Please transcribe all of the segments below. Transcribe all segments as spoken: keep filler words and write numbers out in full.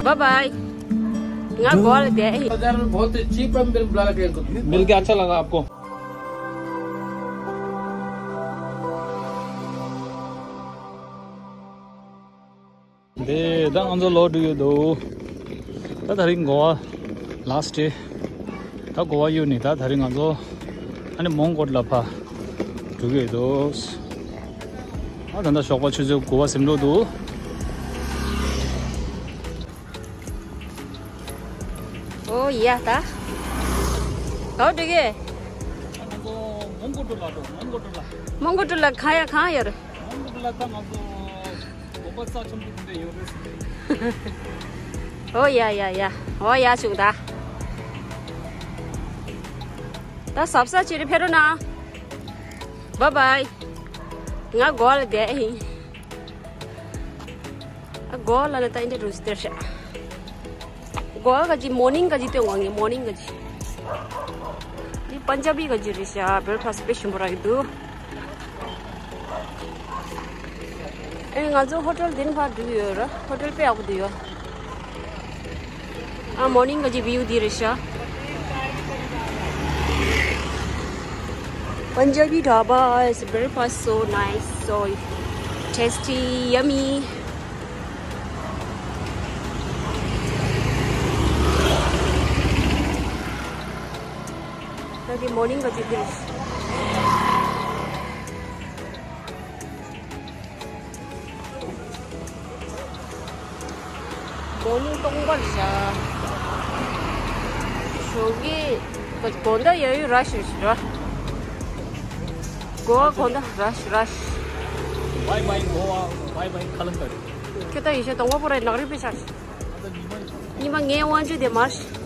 Bye bye. ང་གོ་ལ་བསྡད་ཡིན། बाजार में बहुत ही चीप में मिल मिल के अच्छा लगा आपको? འདི་ད་ང་ཚོ་ལོག་འགྲོ་ཡོད་འདུག་ད་དེ་རིང་གོ་བ་ལ་སི་ཊི་ཌེ། ད་གོ་བ་གཡུག་ནས་ད་དེ་རིང་ང་ཚོ་ཨ་ནི་མོན་གྷོ་ལ་ཕར་འགྲོ་གི་ཡོད་འདུག་ཨ་ད་ད་ཞོགས་པ་ཆུ་ཚོད་དགུ་པ་ཟིན་འགྲོ་འདུག་ཨོ་ཡ་ད། ག་པར་འགྲོ་གི། ང་ཚོ་མོན་གྷོ་ཊུར་ལ་འགྲོ། མོན་གྷོ་ཊུར་ལ། མོན་གྷོ་ཊུར་ལ་གང་ཡ་གང་ཡོད་རེད། མོན་གྷོ་ཊུར་ལ་ད་ང་ཚོ་དགོན་པ་རྩ་ཆེན་པོ་དེ་འདྲ་ཡོད་རེད་ཟེར། ཨོ་ཡ་ཡ་ཡ། ཨོ་ཡ་བྱུང་ད། ད་གཟབ་གཟབ་བྱེད་རེ་ཕེབས་རོགས་གནང་། བཱའི་བཱའི། ང་གོ་བ་ལ་བསྡད་ཡིན། ཨ་གོ་བ་ལ་ནི་ད་ཨིན་དྲ་རུ་སྟེར་ཤག་གོ་བ་ག་ཅི་མོར་ནིང་ག་ཅི་སྟོན་གོ་ངས། མོར་ནིང་ག་ཅི། འདི་པན་ཇ་བི་ག་ཅི་རེད་ཤག་བྷེ་རེག་ཕ་སི་ཊི་དཔེ་ཞིམ་པོ་རག་གི་འདུག་ཨེ་ང་ཚོ་ཧོ་ཊེལ་འདི་ནས་ཕར་འགྲོ་གི་ཡོད་ར། ཧོ་ཊེལ་དཔེ་ཡག་པོ་འདུག་ཡོད། ཨ་མོར་ནིང་ག་ཅི་བིའུ་འདི་རེད་ཤག Punjabi dhaba is breakfast so nice, so tasty, yummy. ད་འདི་མོར་ནིང་ག་ཅི་འདི་རེད། མོར་ནིང་སྟོང་པར་བཞག་ཞོགས་ཀས་དགོང་དག་ཡ་ཡུ་ར་ཤི་ར། གོ་བ་དགོང་དག་ར་ཤི་ར་ཤི། Bye bye Goa, bye bye Kalangat. ཁྱོད་ད་ཡེ་ཤེས་སྟོང་པ་པོ་རེད། ནག་རིག་པའི་ཤ་ཤི། ཉི་མ་ངའི་དབང་ཆུ་དེ་མར་ཤི།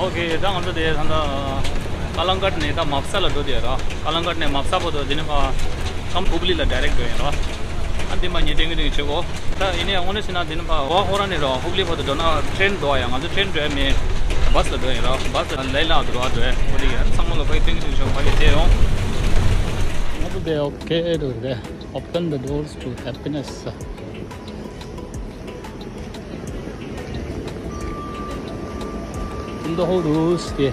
ཨོ་ཁེ། ད་ང་ཚོ་དེ་ད་ལྟ་ཀ་ལང་ཀཊ་ནས་ད་མབ་ས་ལ་འགྲོ་དེ་ར། ཀ་ལང་ཀཊ་ནས་མབ་ས་བར་དུ་དེ་ནས་ཕར་ཀམ་ཧུབ་ལི་ལ་ཌའི་རེག་འགྲོ་ཡིན་ར། ཨ་འདི་མ་ཉེ་འདྲེན་གི་འདྲེན་བྱེད་གོ། ད་ཡིན་ནའི་དངོས་གནས་བྱས་ན་འདི་ནས་ཕར་གོ་བ་ཁོ་རང་ནས་ར་ཧུབ་ལི་བར་དུ་འགྲོ་ན་ཊེན་འགྲོ་ཡ། ང་ཚོ་ཊེན་འགྲོ་ཡ་མེད། བྷ་སི་ལ་འགྲོ་ཡིན་ར། བྷ་སི་ལ་ལའི་ལ་འགྲོ་བ་འགྲོ་ཡ། ཁོ་དེ་ཡ་ཚང་མ་ལ་ཕ་གི་ཐེངས་གཅིག་ཞོགས་ཕ་གི་བལྟས་ཡོང་། ང་ཚོ་དེ་ཨོ་ཁེ་འགྲོ་རེད། Open the doors to happiness. In the whole rules ke.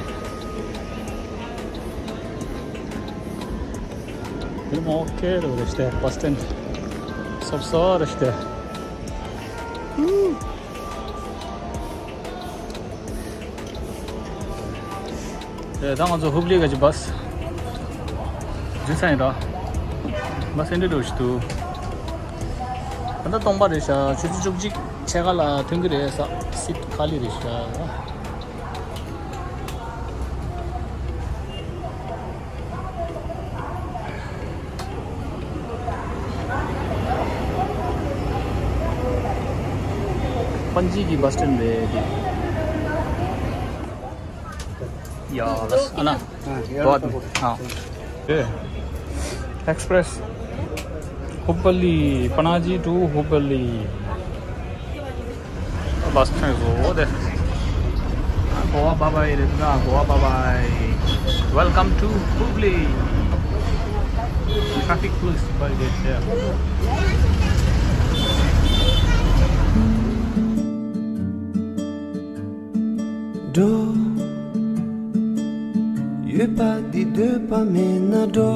Film okay lo reste, bus stand. Sab sa reste. ད་ང་ཚོ་ཧུབ་ལི་ག་ཅི་བྷ་སི་འཛུལ་ཚར་ཡིན་ར། བྷ་སི་ཨེ་འདྲ་འགྲོ་ཞིག་འདུག་ད་ལྟ་སྟོང་པ་རེད་ཤག་ཆུ་ཚོད་བཅུ་གཅིག་ཕྱེད་ཀ་ལ་ཐོན་གི་རེད་ས། སིཊ་ཁ་ལི་རེད་ཤག་པན་ཇི་གི་བྷ་སི་ཊེན་རེད་འདི། ཡ་ལ་ཨ་ན། ཨ་ཡ་ལ་ཨ། ཨེ། Express Hubballi, Panaji to Hubballi. Bus train is over there. Goa bye bye, Ritna. Goa bye bye. Welcome to Hubli. Traffic police by there. འགྲོ། ཡོད་པ་འདི་འདོད་པ་མེད་ན་འགྲོ།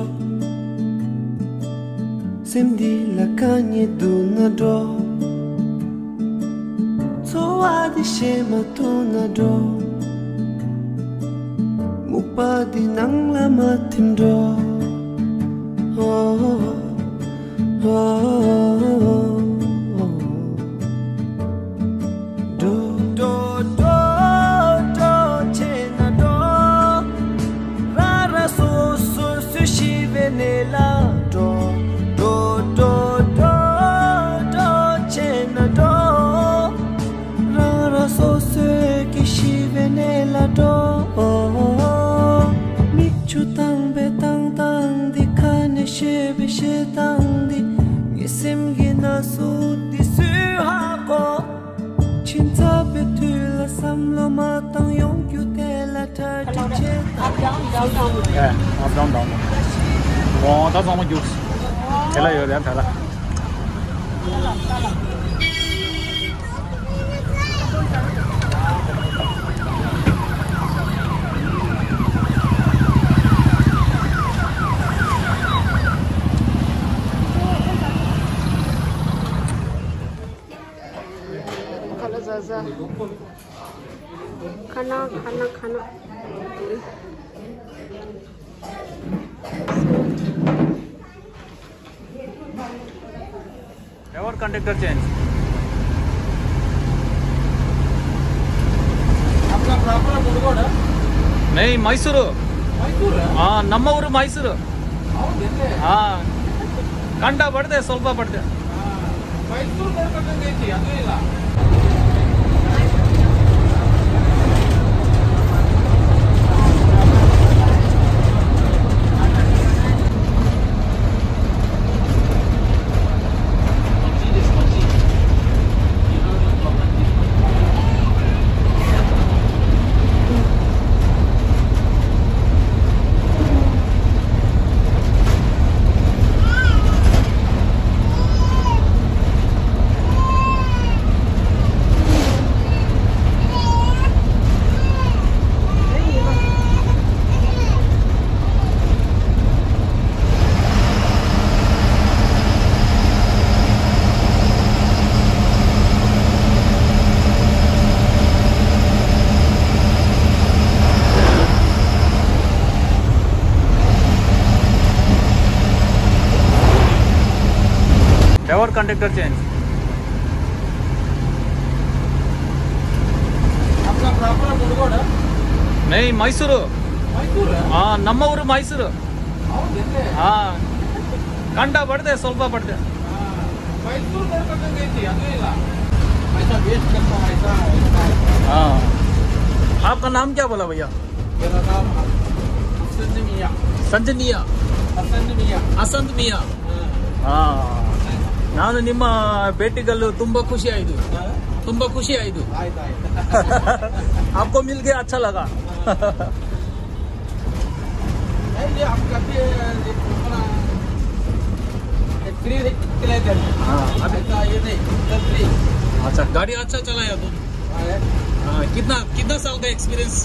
སེམས་འདི་ལ་དཀའ་ངལ་འདུག་ན་འགྲོ། འཚོ་བ་འདི་ཤེས་མ་ཐུབ་ན་འགྲོ། སྨུག་པ་འདི་ནང་ལ་མ་ཐིམ་འགྲོ། འགྲོ། འགྲོ། འགྲོ། འགྲོ། བྱས་ན་འགྲོ། རང་རང་སོ་སོ་སུ་ཤི་བའི་གནས་ལ་འགྲོ། འགྲོ། འགྲོ། འགྲོ། འགྲོ། བྱས་ན་འགྲོ། རང་རང་སོ་སོའི་ཤི་བའི་གནས་ལ་འགྲོ། མིག་ཆུ་བཏང་བའི་བཏང་སྟངས་འདི། ཁ་ནས་བཤད་པའི་བཤད་སྟངས་འདི། ངའི་སེམས་ཀྱི་ན་ཟུག་འདི་སུས་ཧ་གོ། ཕྱི་ཚ་བའི་དུས་ལ་ བསམ་བློ་མ་བཏང་ཡོང་རྒྱུ་དེ་ལ་གྲ་སྒྲིག་བྱེད། Up, down, down, down. Yeah, up, down, down. འོ་ད་ཚང་མ་རྒྱུགས། དེ་ལ་ཡོད་རེད་དེ་ལ། खाना, खाना, खाना। Driver, conductor change. आपका प्रॉपर मुंडगोड़ है? नहीं, मैसूर। मैसूर है? हाँ, नम्मा ऊरु मैसूर। ಹೌದೇನ್ರಿ? हाँ, ಕಂಡ ಬಡ್ದೆ, ಸ್ವಲ್ಪ ಬಡ್ದೆ. ಮೈಸೂರು ನೋಡ್ಕೊಂಡಂಗೆ ಐತಿ, ಅದು ಇಲ್ಲ. Driver, conductor change. आपका प्रॉपर मुंडगोड़ है? नहीं, मैसूर. मैसूर है? हाँ, नम्मा ऊरु मैसूर. ಹೌದೇನ್ರಿ? हाँ, ಕಂಡ ಬಡ್ದೆ, ಸ್ವಲ್ಪ ಬಡ್ದೆ. ಮೈಸೂರು ನೋಡ್ಕೊಂಡಂಗೆ ಐತಿ, ಅದು ಇಲ್ಲ. ऐसा वेस्ट करता है, ऐसा, ऐसा. हाँ. आपका नाम क्या बोला भैया? मेरा नाम हसन मिया. संजनिया. हसन मिया. हसन मिया. हाँ. हाँ. ನಾನು ನಿಮ್ಮ ಭೇಟಿಗಲ್ಲು ತುಂಬಾ ಖುಷಿ ಆಯ್ತು. हाँ. ತುಂಬಾ ಖುಷಿ ಆಯ್ತು. ಆಯ್ತು, ಆಯ್ತು. आपको मिल के अच्छा लगा. हाँ. नहीं, ये हम करते हैं, ये अपना, ये फ्री चले थे. हाँ, अभी ऐसा ये नहीं, सब फ्री. अच्छा, गाड़ी अच्छा चलाया तुम. हाँ, है. हाँ, कितना, कितना साल का एक्सपीरियंस?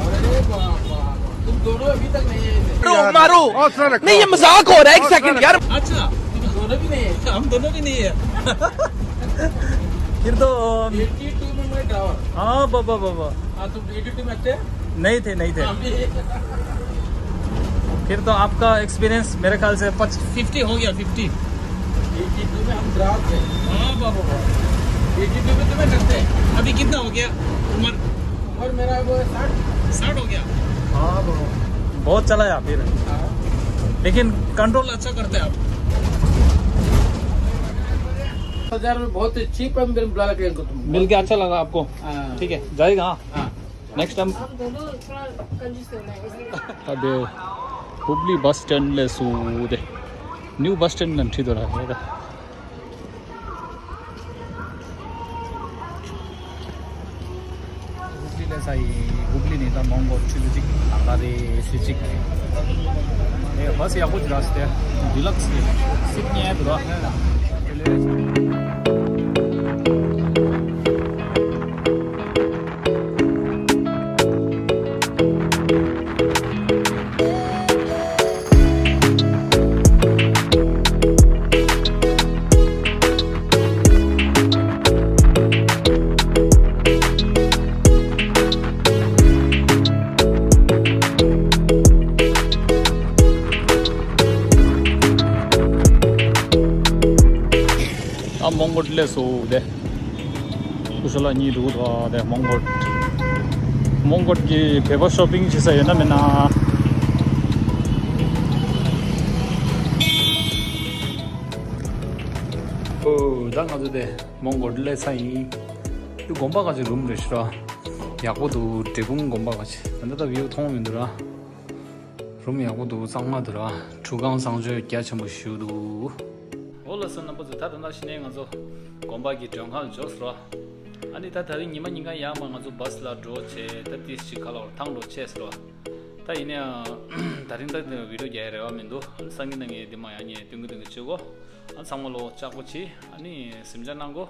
अरे बाप, बाप, बाप. तुम दोनों अभी तक नहीं है. मारो, मारो. नहीं, ये मजाक हो रहा है, एक सेकंड यार. अच्छा. तुम दोनों भी नहीं है. हम दोनों भी नहीं है. फिर तो, अम, एटी टू में मैं ड्राइवर. हाँ, बाबा, बाबा. हाँ, तुम एटी टू में अच्छे? नहीं थे, नहीं थे. हाँ, अभी. फिर तो आपका एक्सपीरियंस मेरे ख्याल से पच-, फिफ्टी हो गया, फिफ्टी. एटी टू में हम ग्राहक थे. हाँ, बाबा, बाबा. एटी टू में तो मैं करते. अभी कितना हो गया उम्र? उम्र मेरा वो साठ. साठ हो गया? हाँ, बाबा. बहुत चलाया फिर. हाँ. लेकिन कंट्रोल अच्छा करते हैं आप. हजार में बहुत चीप है, मेरे बुला के तुम. मिल के अच्छा लगा आपको? हाँ. ठीक है, जाएगा, हाँ. हाँ. Next time. हम दोनों थोड़ा कंजूस होना है, इसलिए. ད་ལྟ་ཧུབ་ལི་བྷ་སི་སི་ཊེན་ལ་སླེབས་སོང་སྟེ། ནིའུ་བྷ་སི་སི་སི་ཊེན་ལ་འཁྲིད་དོ་ར་ཡ་ད། ཧུབ་ལི་སླེབས་ཚར་ཡིན། ཧུབ་ལི་ནས་ད་མོན་གྷོ་ཆུ་ཚོད་གཅིག་ལམ་ཁ་རེད། ཆུ་ཚོད་གཅིག་རེད། ཨེ་བྷ་སི་ཡག་པོ་ཅིག་རག་སོང་སྟེ། ཌི་ལག་སི་རེད། སིཊ་མཉེན་འདུག་ར། ད་མོན་གྷོ་སླེབས་སོང་སྟེ། སྐུ་ཞབས་ལགས་གཉིས་འགྲོ་གི་འདུག་སྟེ། མོན་གྷོ། མོན་གྷོ་གི་བོད་པ་ཤོ་པིང་བྱེད་ས་ཡོད་ན་མེད་ན། ཨོ། ད་ང་ཚོ་དེ་མོན་གྷོ་སླེབས་ཚར་ཡིན། འདི་དགོན་པ་ག་ཅིག་རུམ་རེད་ཤག་ར། ཡག་པོ་འདུག་འབྲས་སྤུངས་དགོན་པ་ག་ཅིག་ད་ལྟ་ད་བིའུ་མཐོང་མི་འདུག་ར། རུམ་ཡག་པོ་འདུག་གཙང་མ་འདུག་ར། ཁྲུས་ཁང་གསང་སྤྱོད་རྒྱ་ཆེན་པོ་ཞིག་འདུག་འོ་ལགས་སོ་རྣམ་པ་ཚོ། ད་ད་ལྟ་ཕྱི་ནས་ང་ཚོ་དགོན་པ་གི་མགྲོན་ཁང་ལ་འབྱོར་སོང་ར། ཨ་ནི་ད་ད་རིང་ཉི་མ་ཉིན་གང་ཡར་མར་ང་ཚོ་བཱས་ལ་འགྲོ་བྱས། ད་ཏིས་ཅིག་ཁ་ལོར་ཐང་འགྲོ་ཆས་རོ། ད་ཡིན་ནའང་ད་རིང་ད་དེ་བི་ཌིའོ་རྒྱག་ཡ་རེ་བ་མི་འདུག་ཨ་ནི་སང་ཉིན་ནང་ངས་འདི་མ་ཡང་ཉེ་སྟོན་གི་སྟོན་གི་བྱེད་གོ། ཨ་ཚང་མ་ལོ་ལྕགས་པོ་བྱེད། ཨ་ནི་སེམས་ཆ་གནང་གོ།